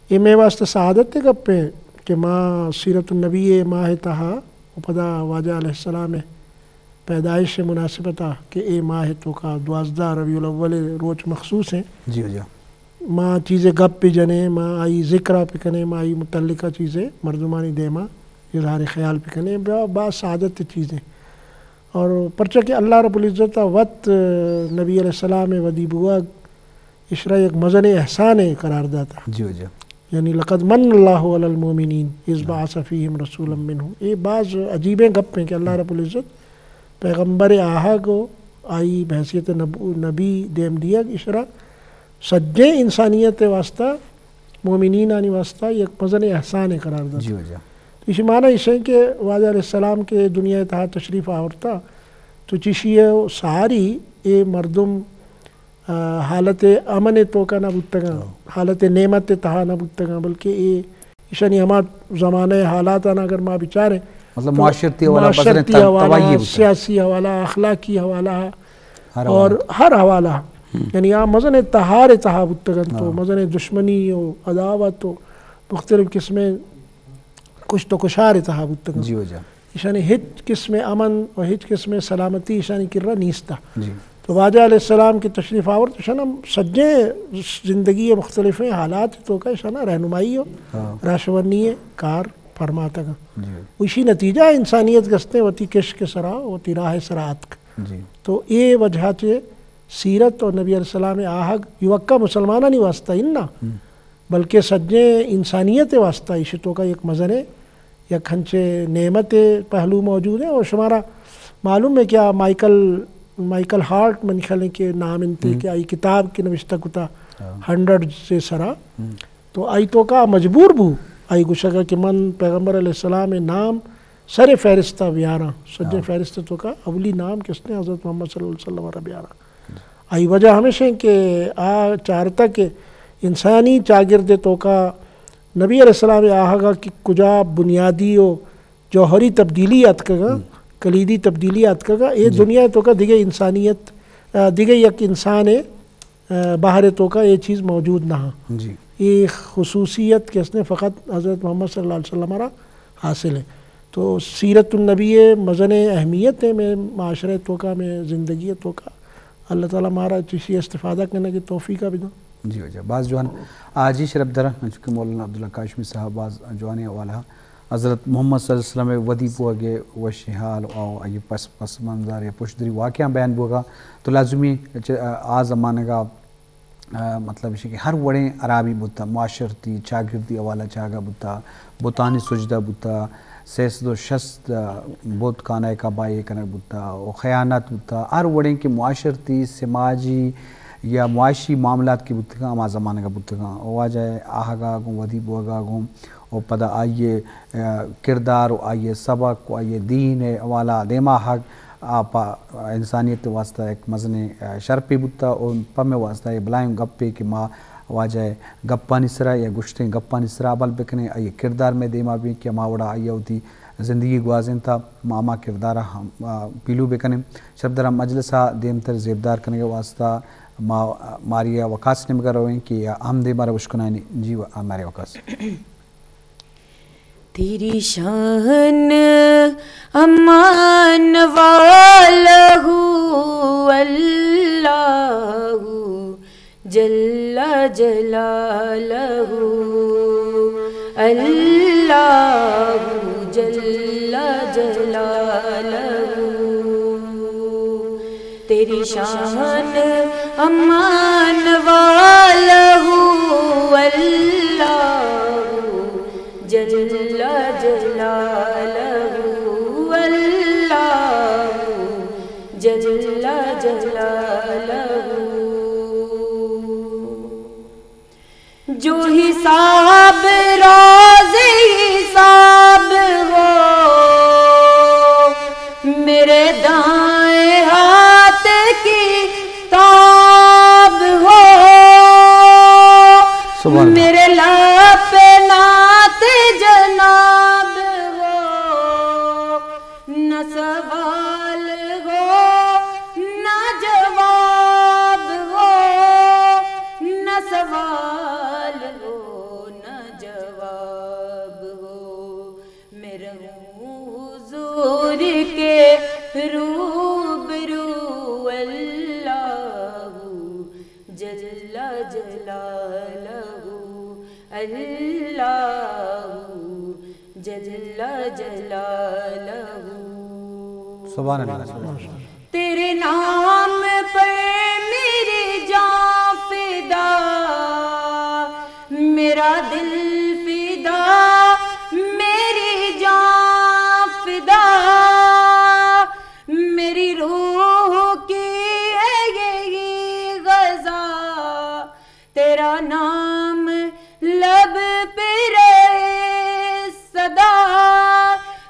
اے مئے واسطہ سعادت ءِ گپے کہ ما سیرت النبی ءِ ماہ ءِ تہا و پدا واجہ علیہ السلام ءِ پیدائش ءِ مناسبت ءَ کہ اے ماہ ءِ توکا دوازدہ ربیع الاول ءِ روچ مخصوص ایں۔ جی، جی۔ ما چیزے گپ بہ جنیں، ما آئی ذکر ءَ بہ کنیں، ما آئی متعلقہ چیزے مردمانی دیما اظہار خیال بہ کنیں، با-، باز سعادت ءِ چیزے۔ اور پرچہ کہ اللہ رب العزت ءَ وت نبی علیہ السلام ءِ ودی بوگ اشرا یک مزن احسانے قرار داتا۔ جی، جی۔ یعنی لقد من اللہ علی المؤمنین اذ بعث فیہم رسولا منہم۔ اے باز عجیبیں گپ ایں کہ اللہ رب العزت پیغمبر ءِ آہگ و آئی بحیثیت نبو-، نبی دیم دیگ اشرا سجیں انسانیت ءِ واسطہ، مومنینانی واسطہ یک مزن احسانے قرار داتا۔ جی، جی۔ تو ایشی معنی ایش ایں کہ واجہ علیہ السلام کہ دنیا ءِ تہا تشریف آورتا تو چشی ءَ ساری اے مردم آ، حالت امن ءِ توکا نہ بوتگاں، ہاں۔ حالت نعمت ءِ تہا نہ بوتگاں، بلکہ اے ایشانی ہما زمانہ ءِ حالاتاں اگر ما بچاریں مطلب تو معاشرتی حوالہ، بزریں معاشرتی تب-، حوالہ، تباہی بوتگ۔ سیاسی حوالہ، اخلاقی حوالہ ہر اور حوالہ۔ ہر حوالہ۔ ہم۔ یعنی آ مزن تہار ءِ تہا بوتگاں تو ہاں۔ مزن دشمنی و عداوت و مختلف قسمیں کشت و کشار ءِ تہا بوتگاں۔ جی واجہ۔ ایشانی ہچ قسم امن و ہچ قسم سلامتی ایشانی کرا نیستا۔ جی۔ تو واجہ علیہ السلام کہ تشریف آورت، ایشانا سجیں زندگی مختلفیں حالات توکا ایشانا رہنمائی و ہاں۔ راہشونی کار فرماتگا۔ جی۔ و ایشی نتیجہ انسانیت گستیں وتی کشک سرا، وتی راہ سرا آتک۔ جی۔ تو اے وجہ چے سیرت اور نبی علیہ السلام آہگ یوکا مسلمانانی واسطہ انا۔ ہم۔ بلکہ سجیں انسانیت ءِ واسطہ ایشی توکا یک مزنیں یک ہنچیں نعمت ءِ پہلو موجود ایں۔ اور شمارا معلوم ایں کہ آ مائیکل، مائیکل ہارٹ منی خیال ایں کہ نام انت ہم۔ کہ آئی کتاب کہ نوشتہ کتا ہاں۔ ہنڈریڈ سے سرا۔ ہم۔ تو آئی توکا مجبور بو، آئی گوشگا کہ من پیغمبر علیہ السلام ءِ نام سر فہرست ءَ بیاراں، سجیں ہاں۔ فہرست ءِ توکا اولی نام کس نے حضرت محمد صلی اللہ علیہ وسلم ءَ را بیاراں۔ آئی وجہ ہمیش ایں کہ آ چارتا کہ انسانی چاگرد ءِ توکا نبی علیہ السلام ءِ آہگا کہ کجا بنیادی و جوہری تبدیلی آتکگا، ہم۔ کلیدی تبدیلی آتکگا، اے جی۔ دنیا ءِ توکا دگہ انسانیت، آ، دگہ یک انسان ءِ آ، بہر ءِ توکا اے چیز موجود نہ ہاں۔ جی۔ اے خصوصیت کس نے فقط حضرت محمد صلی اللہ علیہ وسلم ءَ را حاصل ایں۔ تو سیرت النبی ءِ مزنیں اہمیت ایں مئے معاشرہ ءِ توکا، مئے زندگی ءِ توکا۔ اللہ تعالیٰ مارا چشی استفادہ کنگ ءِ توفیق ءَ بداں۔ جی واجہ، باز جوان۔ آ، جی شرپ درا، چونکہ مولانا عبداللہ کاشمی صاحب باز جوانیں حوالہ حضرت محمد صلی اللہ علیہ وسلم ءِ ودی بوگ ءِ وشیں حال و آئی پس، پس منظر یا پشدری واقعہ بیان بوگا، تو لازمی چہ آ زمانگا، آ، مطلب ایش کہ ہر وڑیں ہرابی بوتا، معاشرتی، چاگردی حوالہ چاگا بوتا، بتانی سجدہ بوتا، سئے سد و شست بت کانہ کعبہ ءِ کنگ بوتا و خیانت بوتا، ہر وڑیں کہ معاشرتی، سماجی یا معاشی معاملات کہ بوتگاں، ہما زمانگا بوتگاں۔ و واجہ آہگا گوں ودی بوگا گوں و پدا آئی ءِ، آ، کردار و آئی ءِ سبق و آئی ءِ دین ءِ حوالہ دیما آہگ آ پہ انسانیت ءِ واسطہ یک مزنیں، آ، شرپے بوتا و پہ مئے واسطہ اے بلاہیں گپے کہ ما واجہ ءِ گپانی سرا یا گوشتیں گپانی سرا عمل بکنیں، آئی ءِ کردار مئے دیما بیں کہ ہما وڑا آئی ءَ وتی زندگی گوازینتا، ما ہما کردار ءَ ہم، آ، پیلو بکنیں۔ شرپ درا مجلس ءَ دیمتر زیبدار کنگ ءِ واسطہ ما، ماری ءَ وقاص نیمگا رویں کہ ہم دیما روش کنائینی۔ جی و-، آ، ماری وقاص۔ تیری شان امان والہ اللہ جل جلالہ، اللہ جل جلالہ۔ تیری شان امان والہ اللہ جل جلالہ، اللہ جل جلالہ۔ جو حساب روز حساب ہو، میرے دائیں ہاتھ کی تاب ہو، سبحان اللہ۔ میرے لب پہ نعت جناب ہو، نہ سوال ہو، نہ جواب ہو، نہ سوال ہو، نہ اللہ جل جلالہ۔ سبحان اللہ۔ تیرے نام پر میری جان فدا، میرا دل فدا، میری جان فدا، میری روح کی ہے یہی غذا۔ تیرا نام لب پہ رہے سدا،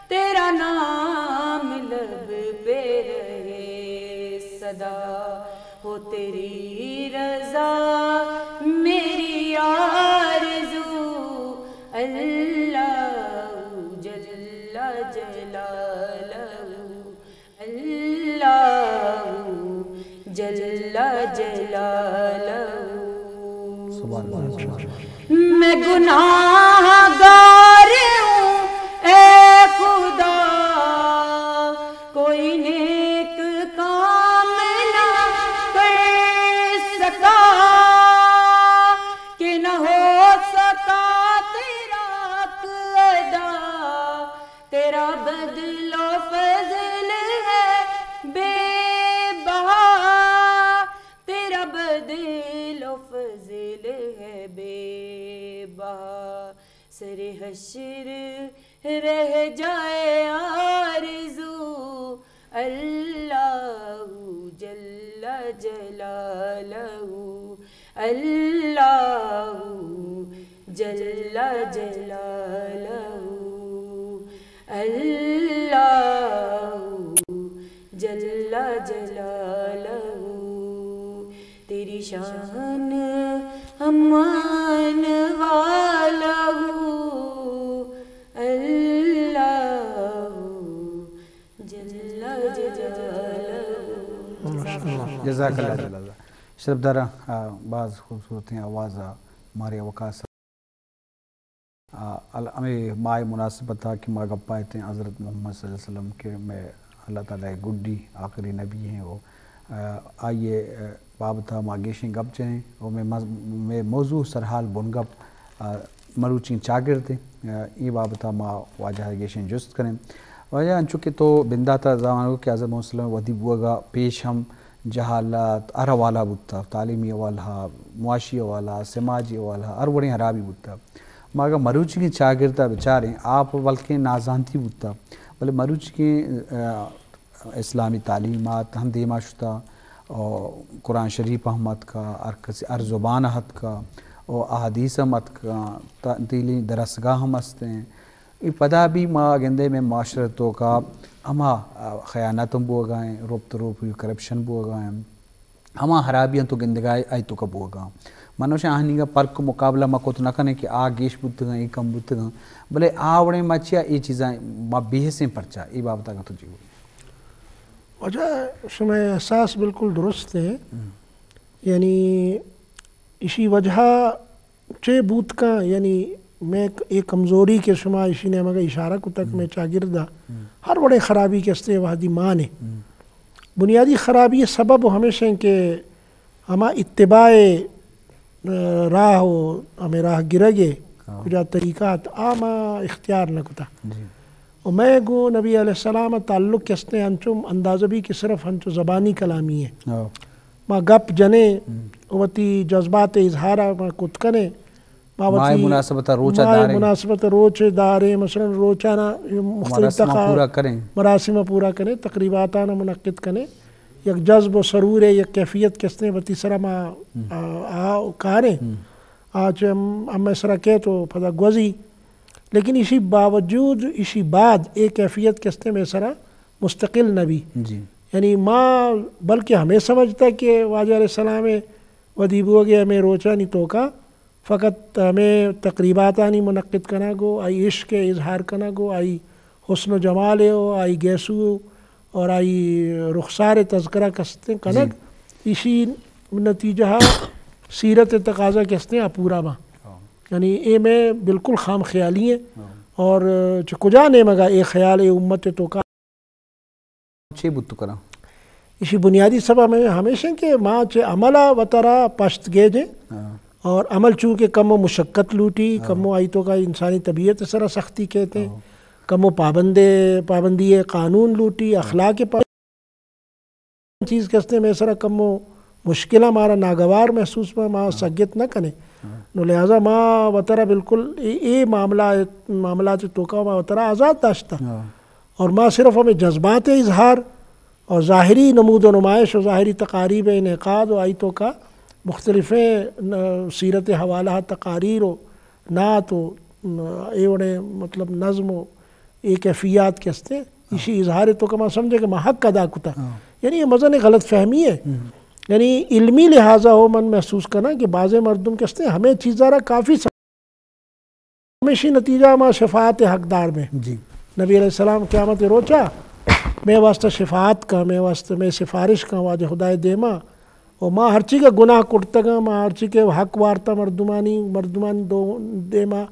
تیرا نام لب پہ رہے سدا، ہو تیری رضا میری آرزو، اللہ جل جلالہ۔ اللہ جل جلالہ۔ سبحان اللہ۔ میں گناہ گار ہوں اے خدا، کوئی نیک کام نہ کر سکا، کہ نہ ہو سکا تیرا حق ادا۔ تیرا بدل و فضل ہے بے بہا، تیرا بدل و فضل ہے بے بہا۔ سر حشر رہ جائے آرزو، اللہ جل جلالہ، اللہ جل جلالہ، اللہ جل جلالہ۔ تیری شان امان والا، اللہ جل جلالہ۔ جزاک اللہ۔ شرف دارا، آ، باز خوبصورتیں آواز آ مارے وقاص۔ آ، ال-، ہمے ماہ مناسبت آ کہ ما گپا اتیں حضرت محمد صلی اللہ علیہ وسلم کہ مئے اللہ تعالی گڈی آخری نبی ہیں، و، آ، آئیے، آ، بابت ما گیشیں گپ جنیں، و مئے مز-، مئے موضوع سرحال بن گپ، آ، مروچیں چاگرد ہیں، آ، اے بابت ما واجہ گیشیں جست کریں۔ واجہ، انچو کہ تو بندات ء زانگ کہ حضرت محمد صلی اللہ علیہ وسلم ودی بوگ ء پیش ہم جہالت ہر حوالہ بوتہ، تعلیمی حوالہ، معاشی حوالہ، سماجی حوالہ، ہر وڑیں حرابی بوتہ۔ ما اگاں مروچیگیں چاگرد ء بچاریں، آپ بلکیں نازانتی بوتہ، بلے مروچیگیں، آ، اسلامی تعلیمات ہم دیما شتہ، و قرآن شریف ہم اتکہ، ہر کسی، ہر زبان ء اتکہ، و احادیث ہم اتکہ، تا-، تیلی درسگاہ ہم استیں۔ اے پدا بھی ما گندے مئے معاشرہ توکا ہما، آ، خیانت ہم بوگا ہیں، ربط روپی کرپشن بوگا ہیں، ہما حرابیاں تو گندگا آئی توکا بوگا۔ من وشیں آہنیگا پرک مقابلہ ما کت نہ کنیں کہ آ گیش بوتگاں، اے کم بوتگاں، بلے آ وڑیں ما چیا اے چیزاں ما بے حسیں پرچا، اے بابت اگاں تو جی۔ واجہ، شمئے احساس بالکل درست ہیں۔ ہم۔ یعنی اشی وجہ چے بوت کن، یعنی مئے ک-، اے کمزوری کہ شما اشی نیمگا اشارہ کتگ، ہم۔ مئے چاگردا، ہم۔ ہر وڑیں خرابی کہ استیں وہدی مان ہیں۔ ہم۔ بنیادی خرابی سبب ہمیش ہیں کہ ہما اتباع، آ، راہ و ہمیں راہ گرگ ہے، ہاں۔ کجا طریقات، آ ما اختیار نہ کتا۔ جی۔ و مئے گوں نبی علیہ السلام تعلق کہ استیں انچو اندازہ بھی کہ صرف انچو زبانی کلامی ہے۔ ہاں۔ ما گپ جنیں، ہم۔ وتی جذبات اظہار ما کت کنیں۔ ما ماہ وتی مناسبت روچ ماہ داریں۔ مناسبت روچ داریں، مثلاً روچانا مختلف مراسم تقا-، پورا کریں۔ مراسم پورا کریں، تقریباتانا منعقد کریں۔ یک جذب و سرور ہے، یک کیفیت کستیں وتی سرا ما، ہم۔ آ، آ کاریں۔ ہم۔ آ چہ ہم، ہمیں سرا کہت و پدا گوزی۔ لیکن اسی باوجود، اسی بعد اے کیفیت کستیں میں سرا مستقل نہ بھی۔ جی۔ یعنی ما بلکہ ہمیں سمجھتا کہ واجہ علیہ السلام ودی بوگے ہمیں روچانی توکا فقط ہمیں تقریباتانی منعقد کنگ و آئی عشق اظہار کنگ و آئی حسن و جمال و آئی گیسو اور آئی رخسار تذکرہ کستیں کنگ، جی۔ ایشی نتیجہ سیرت تقاضا کستیں اپورا با۔ ہاں۔ یعنی اے میں بالکل خام خیالی ہیں۔ ہاں۔ اور چہ کجا نیمگا اے خیال اے امت توکا چے بوت کناں؟ ایشی بنیادی سبب ہمیں ہمیش ہیں کہ ما چہ عمل ء وترا پشت گیج ہیں۔ ہاں۔ اور عمل چونکہ کمو مشقت لوٹی، کمو آئی توکا انسانی طبیعت سرا سختی کہتے، کمو پابند، پابندی قانون لوٹی، اخلاق پا-، چیز کہ ہستے مئے سرا کمو مشکل، مارا ناگوار محسوس با، ما سگت نہ کنے۔ نو لہذا ما وترا بالکل اے، اے معاملہ، معاملات توکا ما وترا آزاد داشتا۔ اور ما صرف ہمیں جذبات اظہار اور ظاہری نمود و نمائش و ظاہری تقاریب انعقاد و آئی توکا مختلفیں ن-، سیرت حوالہ تقاریر و نعت و ن-، اے وڑیں مطلب نظم و اے کیفیات کہ ہستے، ایشی اظہار توکا ما سمجھے کہ ما حق ادا کتا۔ یعنی یہ مزن غلط فہمی ہے۔ یعنی علمی لحاظا ہو من محسوس کنا کہ بعضے مردم کہ ہستے ہمیں چیزا را کافی سمجھ ہمیشی نتیجہ ما شفاعت حقدار بیں۔ نبی علیہ السلام قیامت روچا مئے واسطہ شفاعت کا، مئے واسطہ، مئے سفارش کا واجہ خدائے دیما۔ و ما ہرچی کہ گناہ کرتگاں، ما ہرچی کہ حق وارتا مردمانی، مردمانی دو دیما،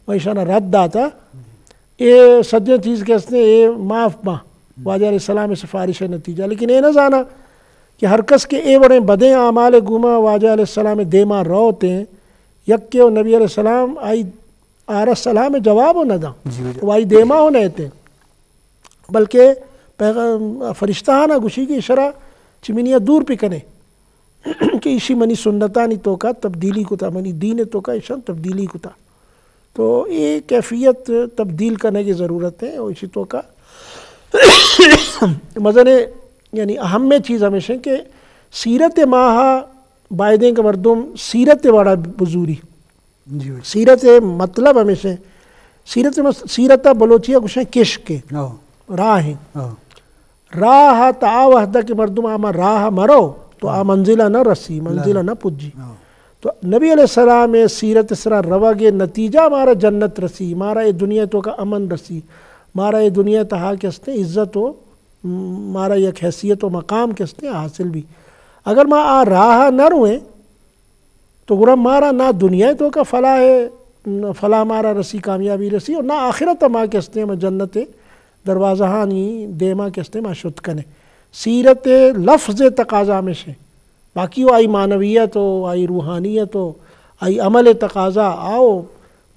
ما ایشانا رد داتا۔ اے سجیں چیز کہ ہستے، اے معاف باں۔ واجہ علیہ السلام سفارش نتیجہ۔ لیکن اے نہ زانا کہ ہر کس کہ اے وڑیں بدیں اعمال گوما واجہ علیہ السلام دیما روتیں، یکے و نبی علیہ السلام آئی آرا سلام جواب و نہ داں۔ و آئی دیما و نہ ایتے۔ بلکہ پیغ-، فرشتہانا گوشی کہ اشرا چمینیا دور پہ کنے کہ ایشی منی سنتانی توکا تبدیلی کتا، منی دین توکا ایشان تبدیلی کتا۔ تو اے کیفیت تبدیل کنگی ضرورت ہے و ایشی توکا مزن یعنی اہم چیز ہمیش ہے کہ سیرت ماہا بایدیں کہ مردم سیرت وڑا بزوری۔ سیرت مطلب ہمیش ہے، سیرت مس-، سیرت بلوچی گوشیں کشک، راہ ہیں۔ راہ تا آ وحدہ کہ مردم آ ما راہ مرو تو آ منزلہ نہ رسی، منزلہ نہ پجی۔ تو نبی علیہ السلام سیرت سرا روگ نتیجہ مارا جنت رسی، مارا اے دنیا توکا امن رسی، مارا اے دنیا تہا کہ ہستے عزت و مارا یک حیثیت و مقام کہ ہستے حاصل بی۔ اگر ما آ راہ نہ رویں تو گڑا مارا نہ دنیا توکا فلاح، فلاح مارا رسی، کامیابی رسی، اور نہ آخرت ما کہ ہستے ہم جنت دروازہانی دیما کہ ہستے ما شت کنے۔ سیرت لفظ تقاضا ہمیش ہے، باقی و آئی معنویت و آئی روحانیت و آئی عمل تقاضا آؤ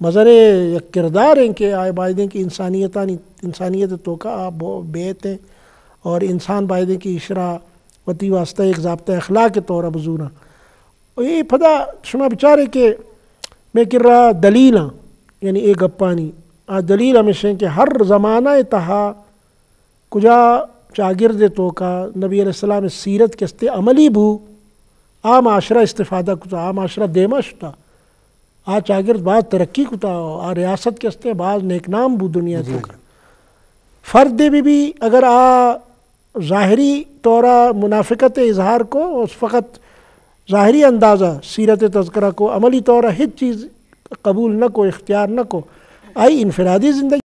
مزن یک کردار ہیں کہ آئے بایدیں کہ انسانیتانی، انسانیت توکا آ بو-، بیت ہیں اور انسان بایدیں کہ اشرا وتی واسطہ ایک ضابطہ اخلاق طورا بزوراں۔ اے پدا شما بچارے کہ مئے کرا دلیلاں، یعنی اے گپانی، آ دلیل ہمیش ہیں کہ ہر زمانہ تہا کجا چاگرد توکا نبی علیہ السلام سیرت کہ ہستے عملی بو، آ معاشرہ استفادہ کتا، آ معاشرہ دیما شتا، آ چاگرد باز ترقی کتا، آ ریاست کہ ہستے باز نیک نام بو دنیا توکا۔ فرد بی بی اگر آ ظاہری طورا منافقت اظہار کو، اس فقط ظاہری اندازہ سیرت تذکرہ کو، عملی طورا ہچ چیز قبول نہ کو، اختیار نہ کو، آئی انفرادی زندگی